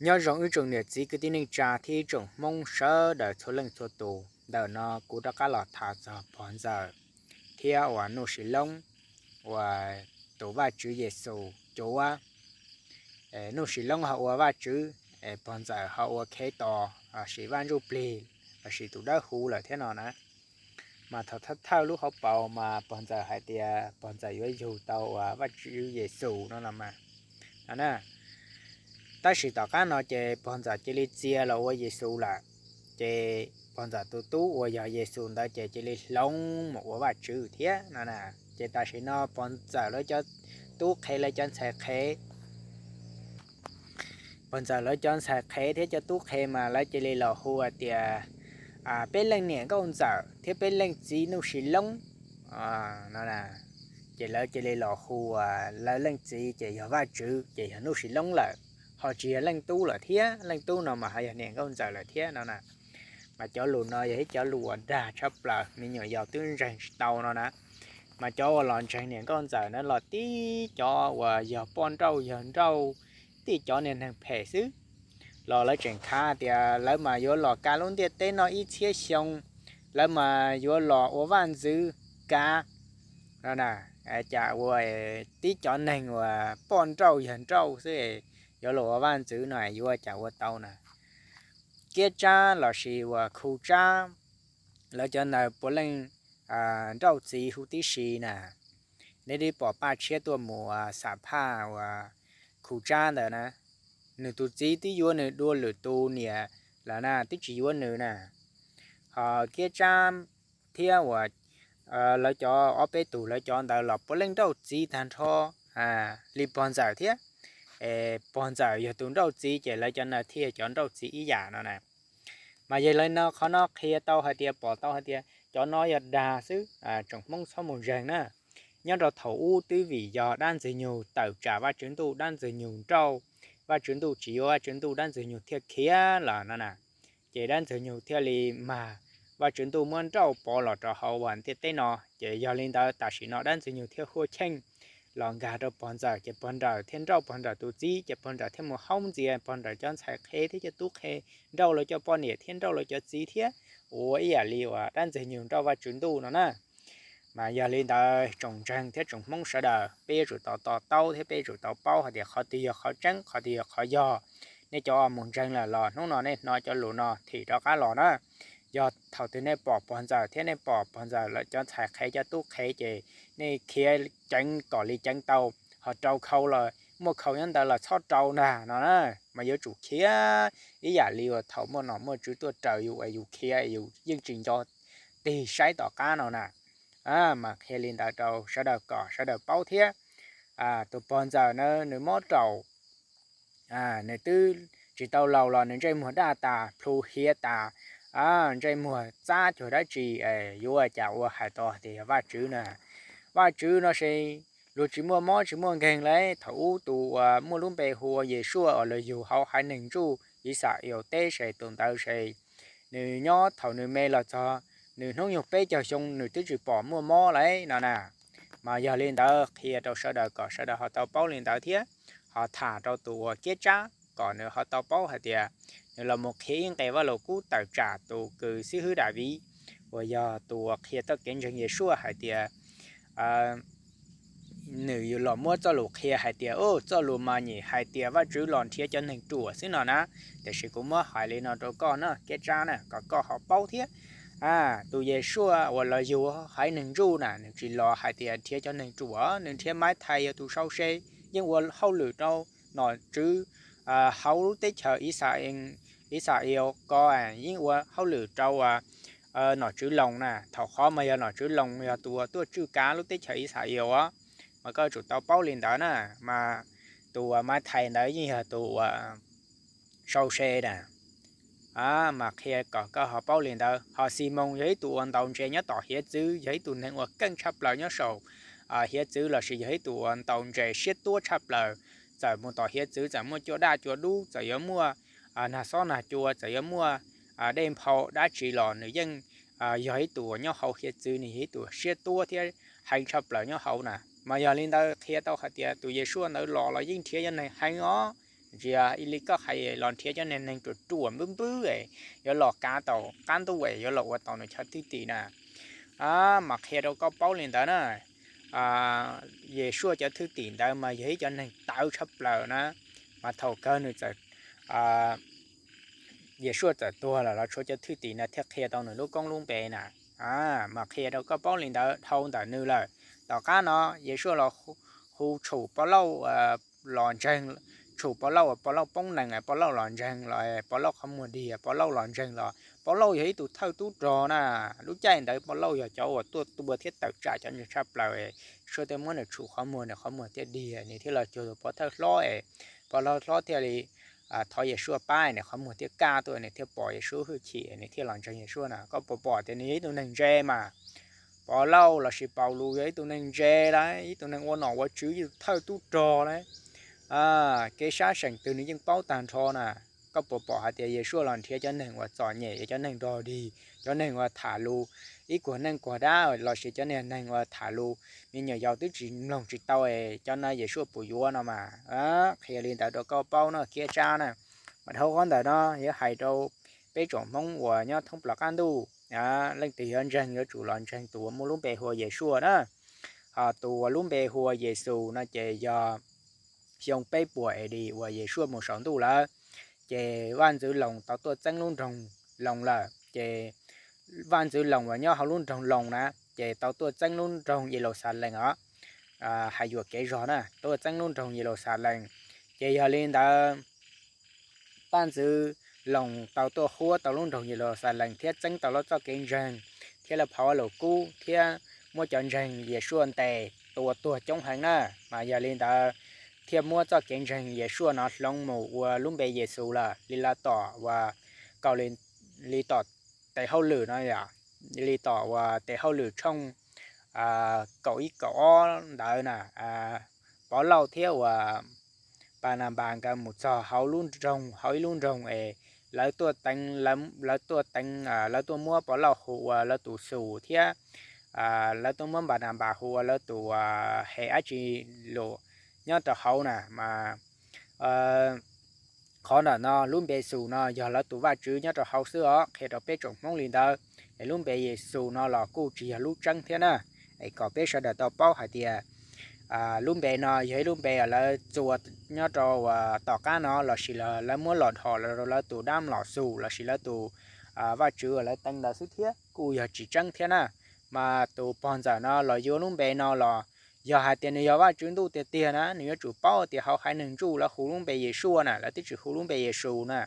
Nyob zoo ib tsoom niam txiv kwv tij neej tsa thiab ib tsoom Hmoob sawv daws txhua leej txhua tus. Ntawm no kuv rov qab los tham txog pog ntxawm thiab uas Nuj Sis Loob, uas tus Vajtswv Yexus cuav. Nuj Sis Loob ho ua Vajtswv, pog ntxawm ho ua Khetos, sim Vaj Ntsuj Plig, lossis tus dawb huv lawm thiab no na. Mas thaum thawj thawj lub hauv paus mas pog ntxawm hais tias pog ntxawm yuav yug tau uas Vajtswv Yexus no los mas, no na. Tab sis tom qab no ces pog ntxawm cia li txia los ua Yexus lawm, ces pog ntxawm tus tub uas yog Yexus ntawd ces cia li hloov mus ua Vajtswv thiab no na. Ces tam sim no pog ntxawm lawv cov tub qhe, lawv cov ntxhais qhe, pog ntxawm lawv cov ntxhais qhe thiab cov tub qhe mas lawv cia li los hu tias peb leej niam nkauj ntxawm thiab peb leej txiv Nuj Sis Loob no. Ces lawv cia li los hu lawv leej txiv ces yog Vajtswv ces yog Nuj Sis Loob lawm, ho tsis yog leej tub lawm thiab, leej tub no mas ho yog niam nkauj ntxawm lawm thiab no na. Mas cov lus no yog ib cov lus uas dag tshaj plaws, me nyuam yaus twb ntseeg tsis tau no na. Mas cov uas los ntseeg niam nkauj ntxawm na los tib cov uas yog poj nrauj yawg nrauj, tib cov niag neeg phem xwb, los lawv tseem khav tias lawv mas yuav los kav lub ntiaj teb no ib txhiab xyoo, lawv mas yuav los ua vaj ntxwv kav no na. Cas ua tib cov neeg uas poj nrauj yawg nrauj xwb yuav los ua vaj ntxwv no yuav cas ua tau na. Kiab Tsab lossis uas Khu Tsab, lawv cov ntawd puav leej nrauj txiv huv tib si na. Nej twb pom Paj Tshiab tuaj mus xam phaj uas Khu Tsab ntawd na, nws tus txiv twb yuav nws dua lwm tus niam lawm na, twb tsis yuav nws na. Ho Kiab Tsab thiab uas lawv cov ob peb tug lawv cov ntawd los puav leej nrauj txiv tag nrho li pog ntxawm thiab. Pog ntxawm yog tus nrauj txiv ces lawv cov ntawd thiaj yog cov nrauj txiv ib yam no na. Mas yog li no qhov no qhia tau hais tias, pom tau hais tias cov no yog dag xwb, tsoom Hmoob txhob mus ntseeg na. Nyob rau thaum ub twb vim yog dab Ntxwg Nyug tawm tsam Vajtswv Ntuj, dab Ntxwg Nyug nrauj Vajtswv Ntuj, tsis yuav Vajtswv Ntuj, dab Ntxwg Nyug thiaj khiav lawm no na. Ces dab Ntxwg Nyug thiaj li mag Vajtswv Ntuj muab nrauj pov los rau hauv uas ntiaj teb no. Ces yog li ntawd tam sim no dab Ntxwg Nyug thiaj huaj cheej los nkag rau pog ntxawm, ces pog ntxawm thiaj nrauj pog ntxawm tus txiv, ces pog ntxawm thiaj mus haub ntxias pog ntxawm cov ntxhais qhe thiab cov tub qhe, nrauj lawv cov poj niam thiab nrauj lawv cov txiv thiab, ua ib yam li uas dab Ntxwg Nyug nrauj Vajtswv Ntuj no na. Mas yog li ntawd tsoom ntseeg thiab tsoom Hmoob sawv daws, peb yuav tsum tau to taub thiab peb yuav tsum tau paub hais tias qhov twg yog qhov tseeb, qhov twg yog qhov yog. Nej cov mus ntseeg lawm los hnub no nej hnov cov lus no thim rov qab los na. Yog thaum twg nej pom pog ntxawm thiab nej pom pog ntxawm lawv cov ntxhais qhev cov tub qhev ces nej khiav ceev kom li ceev tau, ho rau khau los muaj khau nyob ntawd los txhob rau ntag no na. Mas yuav tsum khiav ib yam li uas thaum muaj nom muaj tswv tuaj raws yus es yus khiav, yus yeej tsis nco tig saib tom qab no na. Mas qhia li ntawd rau sawv daws kom sawv daws paub thiab. Tus pog ntxawm na nws mob raum, nws twb tsis tau laus los nws ntsej muag daj tas, plhu hiav tas, ntsej muag txab cuag dab tsi, yuav ua cas ua hais tau tias yog Vajtswv na. Vajtswv no se luag tsis muaj mob tsis muaj nkeeg li. Thaum ub tus uas muaj lub npe hu ua Yesuaj uas los yug hauv haiv neeg ntsuj Ixayees teb se tus ntawd se nws nyob thaum nws me los txog nws hnub nyoog peb caug xyoo nws twb tsis pom muaj mob li no na. Mas yog li ntawd qhia rau sawv daws kom sawv daws ho tau paub li ntawd thiab, ho tham rau tus uas Kiab Tsab kom nws ho tau paub hais tias nws los mus qhia ib nqe Vaj Lus Kub tawm tsam tus kws xib hwb Daviv uas yog tus uas qhia txoj kev ntseeg Yesuaj hais tias nws los muab txoj lus qhia hais tias, txoj lus mas nyem hais tias Vajtswv los nrhiav cov neeg ruam xwb no na. Tiam sis kuv muab hais li no rau koj na Kiab Tsab na, kom koj ho paub thiab. Tus Yesuaj uas los yug haiv neeg ntsuj na, nws tsis los hais tias nrhiav cov neeg ruam, nws nrhiav Maiv Thais yog tus sau se, yeej ua hauj lwm rau nom tswv hauv lub teb chaws Ixayees ko, yeej ua hauj lwm rau nom tswv Loos na. Thaum qhov mas yog nom tswv Loos yog tus uas tuaj tswj kav lub teb chaws Ixayees os. Mas koj tsum tau paub li ntawd na, mas tus uas Maiv Thais ntawd yeej yog tus uas sau se na. Mas qhia kom koj ho paub li ntawd. Ho Ximoos yog ib tug uas ntaus ntses nyob tom hiav txwv, yog ib tug neeg uas keej tshaj plaws nyob saum hiav txwv, lossis yog ib tug uas ntaus ntses siab tuab tshaj plaws. Txawm mus tom hiav txwv, txawm muaj cua daj cua dub, txawm yuav muaj nag xob nag cua, txawm yuav muaj dej nphau dab tsi los nws yeej yog ib tug uas nyob hauv hiav txwv, nws yog ib tug siab tuab thiab heev tshaj plaws nyob hauv na. Mas yog li ntawd qhia tau hais tias tus Yesuaj ntawd los los yeej nrhiav cov neeg heev os. Ntsia ib li koj hais los nrhiav cov neeg ruam ruam npwb npwb es yuav los kav tau qab ntuj es yuav los ua tau nws chaw thwj tim na. Mas qhia rau koj paub li ntawd na, Yesuas cov thwj tim ntawd mas yog ib cov neeg tawv tshaj plaws na, mas thaum kawg nws txawm, Yesuas txawm tuag lawm los tshuav cov thwj tim na thiaj qhia tau nws lub koob lub npe na. Mas qhia rau koj paub li ntawd dhau ntawm nws lawm. Tom qab no Yesuas los hu tshum pov lauj los ntseeg, tshum pov lauj, pov lauj poob nees, pov lauj los ntseeg los, pov lauj qhov muag dig, pov lauj los ntseeg los, pov lauj yog ib tug thawj tub rog na. Lub caij ntawd pov lauj yog cov uas tuaj tua thiab tawm tsam cov ntseeg tshaj plaws. Yesuas thiaj muab nws tshum qhov muag, nws qhov muag thiaj dig, nws thiaj los cuag tus pov thawj hlob es pov thawj hlob thiaj li thov Yesuas pab, nws qhov muag thiaj kaj tuaj, nws thiaj pom Yesuas hwj chim, nws thiaj los ntseeg Yesuas na. Koj puas pom tias nws yog ib tug neeg ntse mas? Pov lauj lossis Paulus yog ib tug neeg ntse lawm, ib tug neeg ua nom ua tswv, ib tug thawj tub rog lawm, kev sab seem twg nws yeej paub tag nrho na. Koj puas pom hais tias Yesuas los nrhiav cov neeg uas txom nyem, cov neeg rog dig, cov neeg uas tham lus ib kuag neej kuag dab lossis cov niag neeg uas tham lus me nyuam yaus twb tsis mloog tsis tau es cov no Yesuas puas yuav no mas. Qhia li ntawd rau koj paub no Khiab Tsab na. Mas dhau qhov ntawm no yuav hais rau peb tsoom Hmoob uas nyob thoob plaws qab ntuj, leej twg yuav ntseeg yuav tsum los ntseeg tus uas muaj lub npe hu ua Yesuas na. Ho tus uas lub npe hu ua Yexus no ces yog xyoo peb puas A D uas Yesuas mus saum ntuj lawm, ces vaj ntxwv Loos tau tuaj txeeb lub nroog Loos lawm, ces vaj ntxwv Loos uas nyob hauv lub nroog Loos na, ces tau tuaj txeeb lub nroog Yeluxalees os. Hais yuam kev zog na, tuaj txeeb lub nroog Yeluxalees. Ces yog li ntawd, vaj ntxwv Loos tau tuaj huab tau lub nroog Yeluxalees thiab txeeb tau lawv txoj kev ntseeg, thiab lawv phau Vajluskub thiab muab cov ntseeg Yesuas ntes tua tuag coob heev na. Mas yog li ntawd, thiaj muab txoj kev ntseeg Yesuas no hloov mus ua lub npe Yexus lawm. Li lawv tom uas, kaum li, li tom tes hauj lwm no yom, li tom uas tes hauj lwm tshooj kaum ib kaum ob ntawd na, Pov Lauj thiab uas Npananpas nkawd mus txog hauv lub nroog, hauv ib lub nroog es lawv tuaj teev, lawv tuaj teev, lawv tuaj muab Pov Lauj hu ua lawv tus Xus thiab lawv tuaj muab Npananpas hu ua lawv tus, es dab tsi los nyob rau hauv na. Mas qhov ntawm no lub npe Xus no yog lawv tus vaj tswv nyob rau hauv xwb os, qhia rau peb tsoom Hmoob li ntawd. Es lub npe Yexus no los kuj tsis yog lub tseeb thiab na, es kom peb sawv daws tau paub hais tias lub npe no yog ib lub npe uas lawv txua nyob rau uas tom qab no lossis lawv muab los dhos los rau lawv tus dab mlom Xus lossis lawv tus vaj tswv uas lawv teev ntawd xwb thiab, kuj yog tsis tseeb thiab na. Mas tus pog ntxawm no los yuav lub npe no los yog hais tias nws yog Vaj Tswv Ntuj tiag tiag na, nws yuav tsum paub tias hauv Haiv Neeg Ntsuj lawv hu lub npe Yesuas na, lawv twb tsis hu lub npe Yexus na.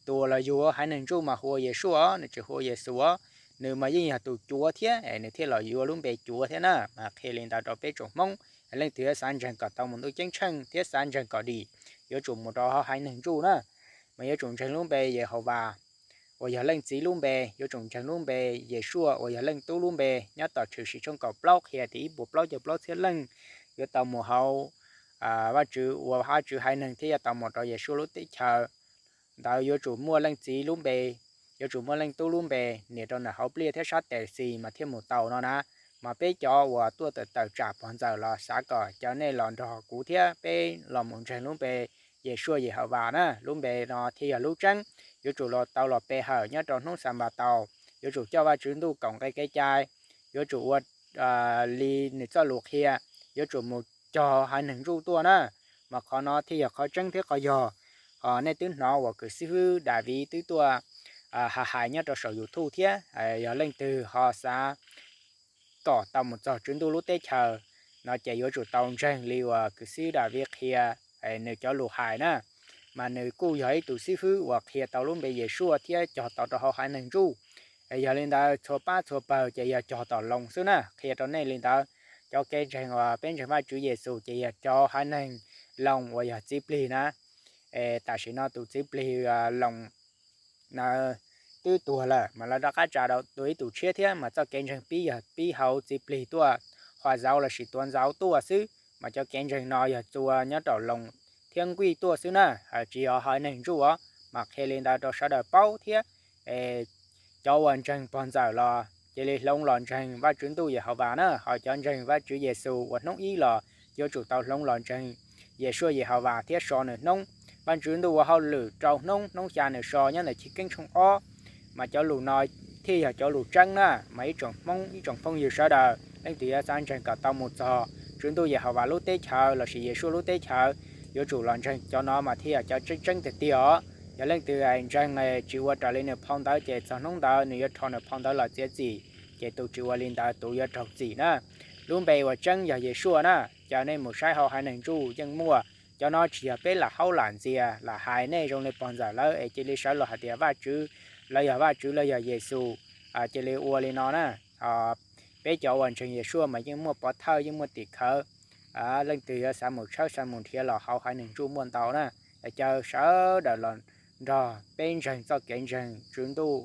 Tus uas los yug Haiv Neeg Ntsuj mas hu ua Yesuas, nws tsis hu ua Yexus. Nws mas yeej yog tus cuav thiab, nws thiaj los yuav lub npe cuav thiab na. Mas qhia li ntawd rau peb tsoom Hmoob, leej twg xav ntseeg kom tau mus ntuj ceeb tsheej thiab xav ntseeg kom dim, yuav tsum mus rau hauv Haiv Neeg Ntsuj na. Mas yuav tsum ntseeg lub npe Yehauvas uas yog Leej Txiv lub npe, yuav tsum ntseeg lub npe Yesuas uas yog Leej Tub lub npe. Nyob tom Tshwm Sim tshooj kaum plaub qhia tias ib puas plaub caug plaub txhiab leej yuav tau mus hauv Vaj Tswv ua Vaj Tswv haiv neeg thiab yuav tau mus rau Yesuas lub teb chaws. Ntawd yuav tsum muaj Leej Txiv lub npe, yuav tsum muaj Leej Tub lub npe nias rau nws hauv pliaj thiab sab tes xis mas thiaj mus tau no na. Mas peb cov uas tuaj tawm tawm tsam pog ntxawm los xav kom cov nej los nrog kuv thiab peb los mus ntseeg lub npe Yesuas Yehauvas na, lub npe no thiaj yog lub tseeb. Yuav tsum los tau los pe hawm nyob rau hnub Xanpataus, tau yuav tsum coj Vaj Tswv Ntuj kaum nqe kev cai, yuav tsum ua li nws txoj lus qhia, yuav tsum mus cog Haiv Neeg Ntsuj tuaj na. Mas qhov no thiaj yog qhov tseeb thiab qhov yog. Ho nej twb hnov uas kwv xib fwb Daviv twb tuaj hais hais nyob rau saum YouTube thiab, yog leej twg ho xav kom tau mus txog Tswv Ntuj lub teb chaws no ces yuav tsum tau ntseeg li uas kwv xib Daviv qhia nws cov lus hais na. Mas nws kuj yog ib tug xib fwb uas qhia tau lub npe Yesuas thiab cog tau rau hauv Haiv Neeg Ntsuj. Yog li ntawd txhua pab txhua pawg ces yog cog tom Loos xwb na, qhia rau nej li ntawd. Cov kev ntseeg uas peb ntseeg Vaj Tswv Yexus ces yog cov Haiv Neeg Loos uas yog txiv plig na. Tam sim no tus txiv plig Loos na twb tuag lawm mas lawv rov qab tsa dua ib tug tshiab thiab, mas txoj kev ntseeg pib yog pib hauv txiv plig tuaj, Hua Zauv lossis Tuav Ntxauv tuaj xwb. Mas cov kev ntseeg no yog txua nyob rau Loos thiab Nkuj tuaj xwb na, tsis yog Haiv Neeg Ntsuj os. Mas qhia li ntawd rau sawv daws paub thiab. Cov uas ntseeg pog ntxawm los cia li hloov los ntseeg Vaj Tswv Ntuj Yehauvas na, ho cov ntseeg Vaj Tswv Yexus uas hnub ib los yuav tsum tau hloov los ntseeg Yesuas Yehauvas thiab so nws hnub. Vaj Tswv ntuj ua hauj lwm rau hnub, hnub xya nws so nyob ntawm Chivkeeb tshooj ob. Mas cov lus no thiaj yog cov lus tseeb na, mas ib tsoom Hmoob ib tsoom phooj ywg sawv daws leej twg yuav xav ntseeg kom tau mus txog Tswv ntuj Yehauvas lub teb chaws lossis Yeshua lub teb chaws, yuav tsum los ntseeg cov no mas thiaj yog cov tseeb tseeb tiag tiag os. Yog leej twg ntseeg tsis ua raws li nws phau ntawv ces txog hnub ntawd nws yuav rho nws phau ntawv los txiav txim, ces tus tsis ua li ntawd tus yuav raug txim na. Lub npe uas tseeb yog Yeshua na, cas nej mus saib hauv haiv neeg Jew yeej muaj. Cov no tsis yog peb lam haub lam ntxias lam hais nej zoo li pog ntxawm lawv es cia li sawv los hais tias Vaj Tswv, lawv yog Vaj Tswv, lawv yog Yexus, cia li ua li no na. Peb cov uas ntseeg Yeshua mas yeej muaj pov thawj, yeej muaj tim khawv. Leej twg yuav xav mus tshawb xav mus nrhiav los hauv haiv neeg Jew muaj ntau na. Caw sawv daws los nrog peb ntseeg txoj kev ntseeg Tswv ntuj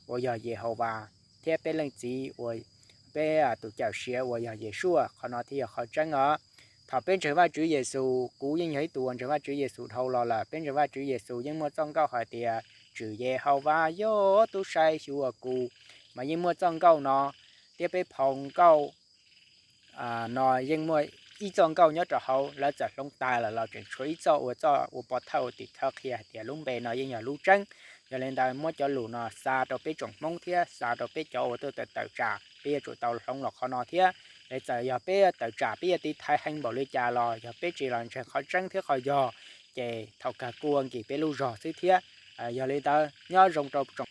uas yog Yehauvas thiab peb leej txiv uas, peb tus cawm siav uas yog Yeshua, qhov no thiaj yog qhov tseeb os. Thaum peb ntseeg Vaj Tswv Yexus, kuv yeej yog ib tug uas ntseeg Vaj Tswv Yexus dhau los lawm. Peb ntseeg Vaj Tswv Yexus yeej muaj txoj nkauj hais tias Tswv Yehauvas yog tub saib xyuas kuv, mas yeej muaj txoj nkauj no. Thiab peb phau nkauj no yeej muaj ib txoj nkauj nyob rau hauv, lawv txawm hloov tas lawm los tseem tshuav ib txoj ua txoj ua pov thawj ua tim khawv qhia hais tias lub npe no yeej yog lub tseeb. Yog li ntawd muab cov lus no xa rau peb tsoom Hmoob thiab xa rau peb cov uas tuaj tawm tsam, peb yuav tsum tau hloov los qhov no thiab. Es txawm yog peb tawm tsam peb yuav tiv thaiv heev npaum li cas los yog peb tsis los ntseeg qhov tseeb thiab qhov yog, ces thaum kawg kuj ua nkim peb lub zog xwb thiab. Yog li ntawd nyob zoo rau